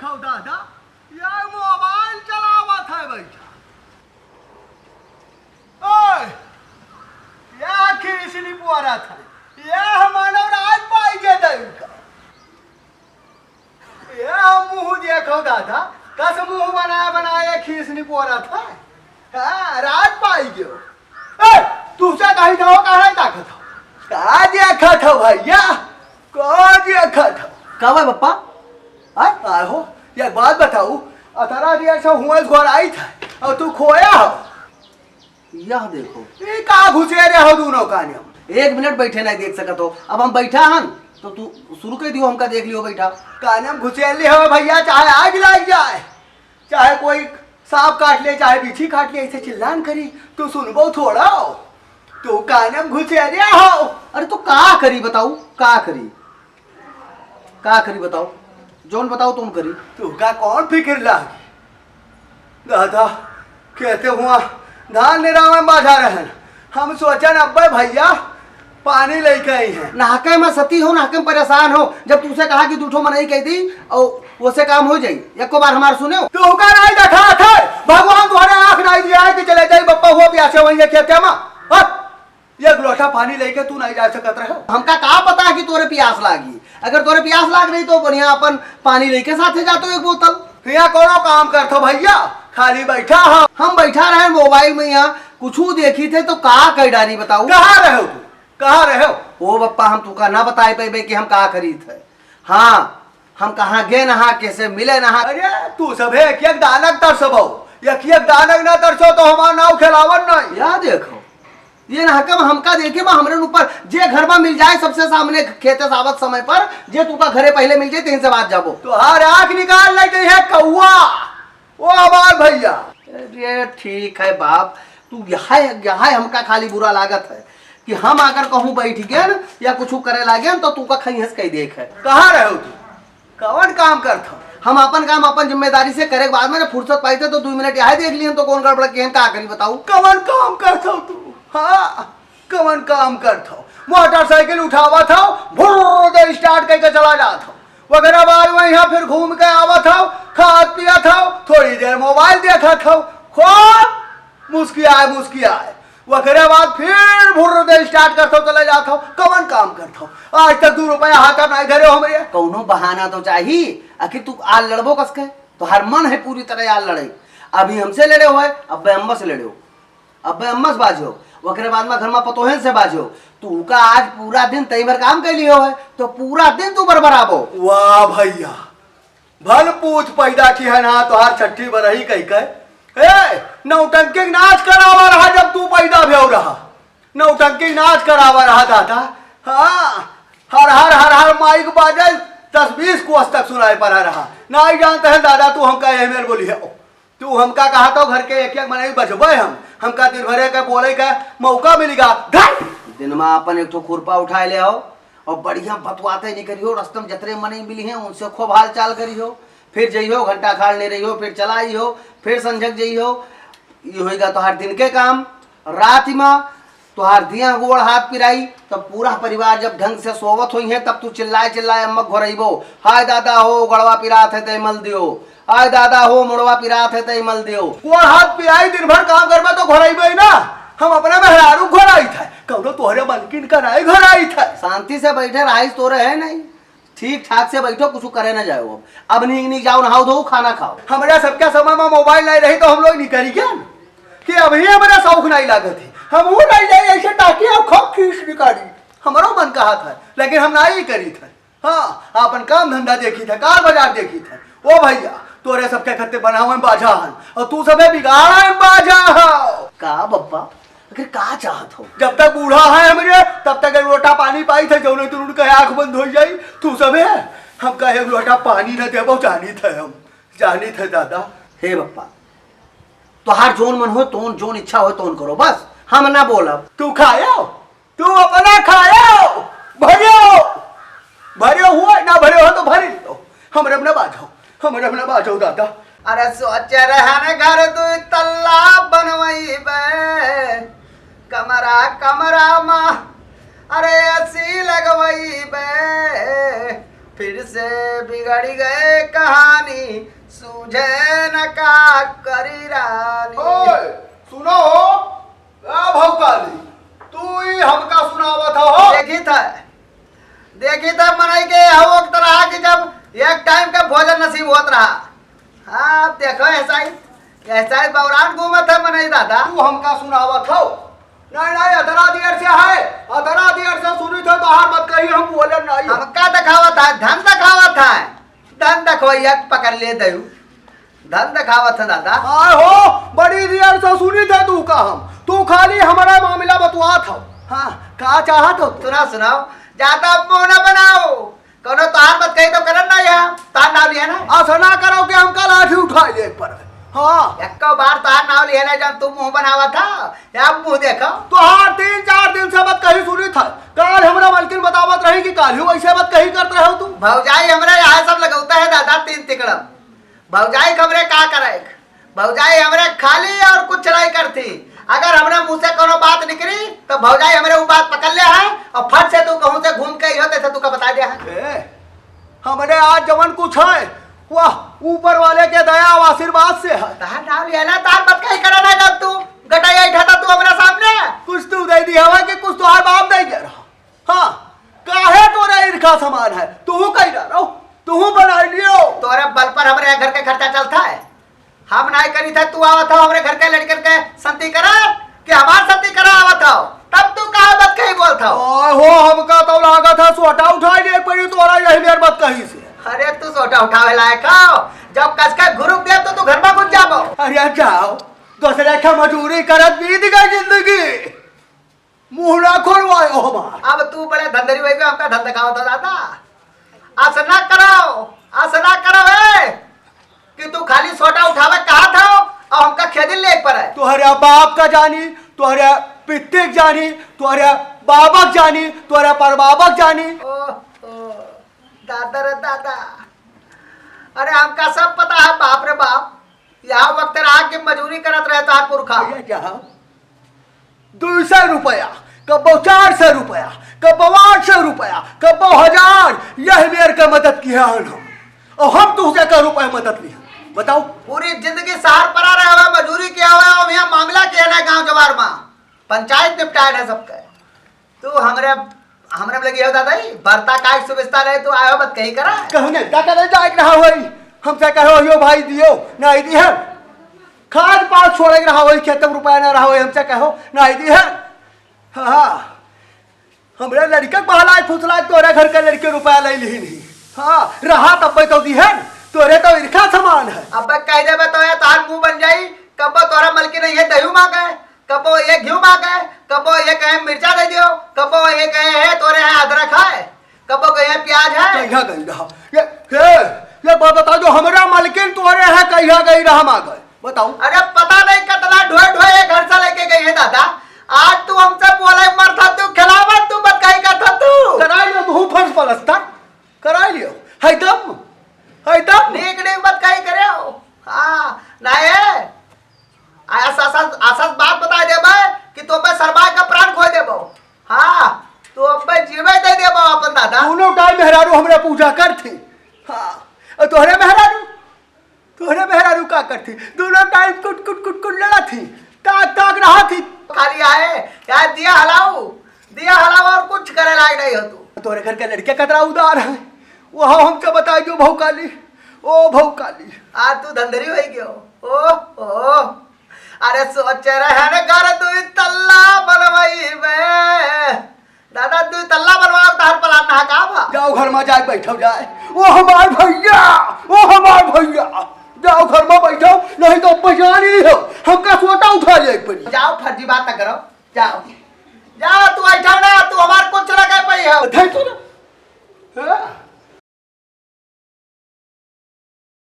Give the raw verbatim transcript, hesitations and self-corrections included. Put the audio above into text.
देखो दादा, ये मोबाइल चलावत है बैठा। ओए, ये खीसनी पोरत है, ये मानव राज पाई के दे उनका। ये मुंह देखो दादा, कस मुंह बनाए बनाए खीसनी पोरत है। हाँ, राज पाई गयो। ए, तुझसे कहीं था, वो कहाँ ताकत हो? का देखत हो भैया? का देखत हो? का बा पप्पा? आय? आहो, एक बात बताऊ, अतरा देर से हुआ घोर आई था और तू खोया हो। यह देखो। ई का घुसेरे हो दोनों काने में? एक मिनट बैठे नहीं देख सकत हो। अब हम बैठा हन, तो तू शुरू कर दियो, हमका देख लियो बैठा। काने में घुसेर ले हो भैया, चाहे आग लग जाए, चाहे कोई सांप काट ले, चाहे बिच्छी काट ले, ऐसे चिल्लान करी, तू सुनबो थोड़ा हो। तू काने में घुसेरे हो। अरे तो का करी बताऊ, का करी? का करी बताओ? जौन बताओ तुम करी। तुहका कौन फिकिर लागी? दादा, खेते हुआ धान निरावे बाझा रहन। हम सोचन अब्बे भैया पानी लेके आई हैं। नहके में सती हो, नहके में परेशान हो। जब तुमसे कहा कि दू ठो मनई कह दी और वो से काम हो जाई, एको बार हमार सुने हो? तुहका नहीं देखा थे, भगवान तुम्हारे आँख नहीं दिया है कि चले जाई बप्पा हुआ प्यासे वहीं खेते में। हट! एक लोटा पानी लेके तू नहीं जा सकत रहे हो? हमका का पता है कि तोरे प्यास लागी। अगर तोरे प्यास लाग रही तो बढ़िया अपन पानी लेके साथे जातो एक बोतल। यहाँ कोनो काम करत हो भैया? खाली बैठा हो। हम बैठा रहे मोबाइल में, यहाँ कुछ देखी थे तो का कह डारी बताऊ? कहाँ रहे हो तू? कहाँ रहे हो? ओ बप्पा, हम तुका ना बताए पेबे कि हम का करी थे। हाँ, हम कहाँ गे नहा, कैसे मिले नहा। अरे, तू सभे एक एक दानक तरसबो, एक एक दानक ना तरसो तो हमार नाव खेलावन नहीं। या देखो, ये ना हकम हमका देखे बा, हमरे ऊपर जे घर में मिल जाए, सबसे सामने खेते से आवत समय पर जे तू का घरे पहले मिल जाए, तेन से बात जाबो। तोहार आँख निकाल ले गई है कौआ। ओ हमार भैया। अरे ठीक है बाप, तू यहाँ, यहाँ हमका खाली बुरा लागत है कि हम अगर कहूँ बैठ गए न या कुछ करे लागे न, तो तू का खई हंस कही देख है। कहाँ रहे हो तू? कवन काम करत हो? हम अपन काम अपन जिम्मेदारी से करे के बाद में ना फुर्सत पाई थे तो दो मिनट यहाँ देख लिए तो कौन गड़बड़ के हम का करी बताऊ? कवन काम करत हो तू? हाँ, कवन काम करत हो? मोटरसाइकिल उठावत हो, भुर्र दे स्टार्ट करके चला जात हो। ओकरे बाद में यहाँ फिर घूम के आवत हो, खात पियत हो, थोड़ी देर मोबाइल देखत हो, खूब मुस्कियाए, मुस्कियाए। ओकरे बाद फिर भुर्र दे स्टार्ट करत हो, चले जात हो। कवन काम करत हो? आज तक दू रुपया हाथ में नहीं धरे हो हमरे। कौनो बहाना तो चाही, आखिर तू आल लड़बो कस के? तोहार मन है पूरी तरह आल लड़े। अभी हमसे लड़े हो, अब्बे अम्मा से लड़े हो। अब्बे अम्मा से बाजो, ओकरे बाद में घर में पतोहन से बाजो। तू का आज पूरा दिन तई भर काम कर लियो है, तो पूरा दिन तू बरबराबो। वाह भैया, भल पूत पैदा की है ना, तोहार छठी बरही कह के। ए, नौटंकी नाच करावा रहा जब तू पैदा भेव रहा। नौटंकी नाच करावा रहा दादा। हाँ, हर हर हर हर माइक बाजल, दस बीस कोस तक सुनाई पड़ा रहा। नहीं जानते हैं दादा, तू हमका एहमेर बोली है। तू हमका कहा तो घर के एक एक मनई बचबे हम, हमका दिन भरे के बोले के मौका मिलेगा। धर! दिन में अपन एक ठो खुरपा उठाए ले आओ और बढ़िया बतवाते निकरियो, रस्ते में जतरे मनई मिली हैं उनसे खूब हाल चाल करियो, फिर जइहो घंटा खाड़ ले रहियो, फिर चला आइहो, फिर संझक जइहो। ये होइगा तोहार दिन के काम। रात में तोहार दिया गोड़ हाथ पिराई, तब पूरा परिवार जब ढंग से सोवत होई है, तब तू चिल्लाए चिल्लाए अम्मा घोरइबो, "हाय दादा हो, गड़वा पिरात है, तय मल दियो। हाय दादा हो, मुड़वा पिरात है, तय मल दियो।" गोड़ हाथ पिराई, दिन भर काम करबे तो घोरइबे ही ना। हम अपने मेहरारू घोराई थे, कौनो तोहरे मलकिन का नहीं घोराई थे। शांति से बैठे रहाइस तोरे है नहीं। ठीक ठाक से बैठो, कुछ करे ना जाओ। अब अब नीक नीक जाओ, नहाओ धो, खाना खाओ। हमरा सबके समय में मोबाइल नहीं रही तो हम लोग निकल गए कि अभी हमरा शौक नहीं लागत है। हम वो नहीं जाए ऐसे ताकि हम खूब खींच निकाली। हमरो मन कहा था, लेकिन हम नहीं करी थे। हाँ, अपन काम धंधा देखी थे, कार बाजार देखी थे। ओ भैया, तोरे सबके खत्ते बनावे में बाझा हन और तू सबे बिगाड़े में बाझा हो। का बप्पा? आखिर का चाहत हो? जब तक बूढ़ा है हमरे, तब तक एक लोटा पानी पाई थे, जौने तुरुन कहे आँख बंद हो जाई। तू सबे हम कहे एक लोटा पानी न देबो, जानी थे हम, जानी थे दादा। हे बप्पा, तोहार जोन मन हो, तोन जोन इच्छा हो, तोन करो, बस हम ना बोलब। तू खायो, तू अपना खायो, भरियो, भरियो हुआ ना भरियो हो तो भरी लो। हमरे में ना बाझो, हमरे में ना बाझो दादा। अरे सोचे रहन घर दुई तल्ला बनवइबे, कमरा कमरा मा अरे एसी लगवइबे, फिर से बिगड़ गए कहानी, सूझे न का करी रानी। ओए, सुनो हो, ए भौकाली, तू ही हमका सुनावत हो? देखी था, देखी था मनई के हो एक तरह कि जब एक टाइम का भोजन नसीब होत रहा। हाँ, अब देखो ऐसा ही, ऐसा ही बौरान घूमत है मनई दादा। तू हमका सुनावत हो? नहीं, नहीं, अतना देर से है, अतना देर से सुनी थे, तोहार बतकही हम बोले नहीं। हमका देखावत है, धन देखावत है, धन देखो, एक पकड़ ले दयू, धन देखावत है दादा। आय हो, बड़ी देर से सुनी थे तू का हम, तू खाली हमारा मामला बतवात हो। हाँ, का चाहत हो? सुनाओ, सुनाओ, ज्यादा मुंह न बनाओ। कौनो तोहार बतकही तो करन ना यहाँ, तोहार नाव लिया ना। ऐसा ना करो कि हमका लाठी उठाई ले एक पर। हाँ। एको बार तोहार नाव लिया ना, जब तू मुंह बनावा था, या मुंह देखो। तोहार तीन चार दिन से बतकही सुनी था। काल हमरा मलकिन बतावत रही कि काल ही वैसे बतकही करत रहो तू। भौजाई हमरे यहाँ सब लगौता है दादा, तीन तिकड़म। भौजाई खबरे का करे? भौजाई हमरे खाली और कुछ नहीं करती। अगर हमरे मुंह से कोनो बात निकली, तो भौजाई हमरे उ बात पकड़ ले है और फट से तू कहूं से घूम के इहो तैसे तू का बता दे है। ए, हमरे आज जवन कुछ है, वह ऊपर वाले के दया और आशीर्वाद से है। तहार नाम लिया ना, तार बतकही करा ना जब तू गटाई आई था तू हमरे सामने। कुछ तू दे दी हवा कि कुछ तोहार बाप दे गया रहा। हाँ, काहे तोरा ईर्खा समान है? तू कही ना रहो, तू बनाई लियो। तोरे बल पर हमरे घर के खर्चा चलता है। हम नाई करी था, तू आवत हो हमरे घर के लड़कन के संती करा कि हमार संती करा आवत हो, तब तू काहे बतकही बोलत हो? आहो, हमका तो लागत है सोटा उठाई ले पड़ी तोरा यही मेर बतकही से। अरे तू सोटा उठावे लायक हो, जब कस के घुरुक दे तो तू घर में घुस जाबो। अरे जाओ, दूसरे के मजूरी करत बीत गई जिंदगी। मुंह ना खोलवायो हमार। अब तू बड़े धंधरी वही पे हमका धंधा खावत हो दादा। अस ना करो, अस ना करो ए, कि तू खाली सोटा उठावे कहा था और हमका खेदिल ले पर है। तोहरे बाप का जानी, तोहरे पित्ते का जानी, तोहरे बाबा का जानी, तोहरे परबाबा का जानी। ओ, ओ, दादा रे दादा, अरे हमका सब पता है बाप रे बाप। यहाँ वक्त रहा कि मजूरी करत रहे तार पुरखा। भैया जहाँ दुई सौ रुपया, कब्बो चार सौ रुपया, कब्बो आठ सौ रुपया, कब्बो हजार, यह मेर के मदद किया हन हम। और हम तुझसे का रुपया मदद लिया? बताओ। पूरी जिंदगी शहर परा रहे हुए, मजूरी किया हुआ, और यहाँ मामला किया ना गांव जवार में, पंचायत निपटाए ना सबके। तू हमरे, हमरे में लगी हो दादा, ई बरता का एक सुविस्ता रहे, तू आयो बतकही करा। कहूँ नहीं, का करे जाए के रहा होई, हमसे कहो, "यो भाई दियो," नहीं दिहन। खाद पात छोड़े के रहा होई, खेत में रुपया ना रहा होई, हमसे कहो, नहीं दिहन। हाँ, हाँ। हमरे लड़के के बहलाए फुसलाए तोरे घर के लड़के रुपया ले लिही नहीं। हाँ, रहा तब तो दिहन, तोरे तो ईर्खा समान है। अब कह देबे तो ये तार मुंह बन जाई, कब तोरा मलकिन ये दही मांगे, कबो ये घिउ मांगे, कबो ये कहे मिर्चा दे दियो, कबो ये कहे है तोरे यहाँ अदरक है, कबो कहे प्याज है। कहिया गई रहा? ये, ये, ये बात बता दो, हमरा मलकिन तोरे यहाँ कहिया गई रहा मांगे? बताओ। अरे पता नहीं कितना ढोए ढोए ये घर से लेके गई है दादा। आज तू हमसे बोले मरता, तू खिलावत, तू बतकही करता तू। कराई लियो तू फर्श पलस्तर, कराई लियो। है दम, है दम। नीक नीक बतकही करे हो। हाँ, ना ये। आ, अस, अस, अस, अस बात बताए देबे कि तो पे सरमाए का प्राण खोए देबो। हाँ, तो अब्बे जीवे दे देबो अपन दादा। दोनों टाइम मेहरारू हमरे पूजा करती। हाँ, और तोहरे मेहरारू, तोहरे मेहरारू का करती? दोनों टाइम कुट, कुट, कुट, कुट लड़ा थी, ताक, ताक रहा थी। खाली आए, यार दिया हलाऊ, दिया हलाऊ और कुछ करे लायक नहीं हो तू। तोहरे घर के लड़के कतरा उदार है, वो हमसे बताई जो भौकाली, ओ भौकाली। आज तू धंधरी होई गयो। ओ, ओ। अरे सोच रहन घर दुई तल्ला बनवाई बे। दादा दुई तल्ला बनवाओ, तहर प्लान ना का बा? जाओ घर में जाए बैठो जाए। ओ हमार भैया, ओ हमार भैया, जाओ घर में बैठो, नहीं तो पहचानी हो, हमका सोटा उठा जाए पड़ी। जाओ फर्जी बात ना करो, जाओ। जाओ तू बैठो ना, तू हमार कुछ ना कह पाई हो। धर तू ना। हाँ?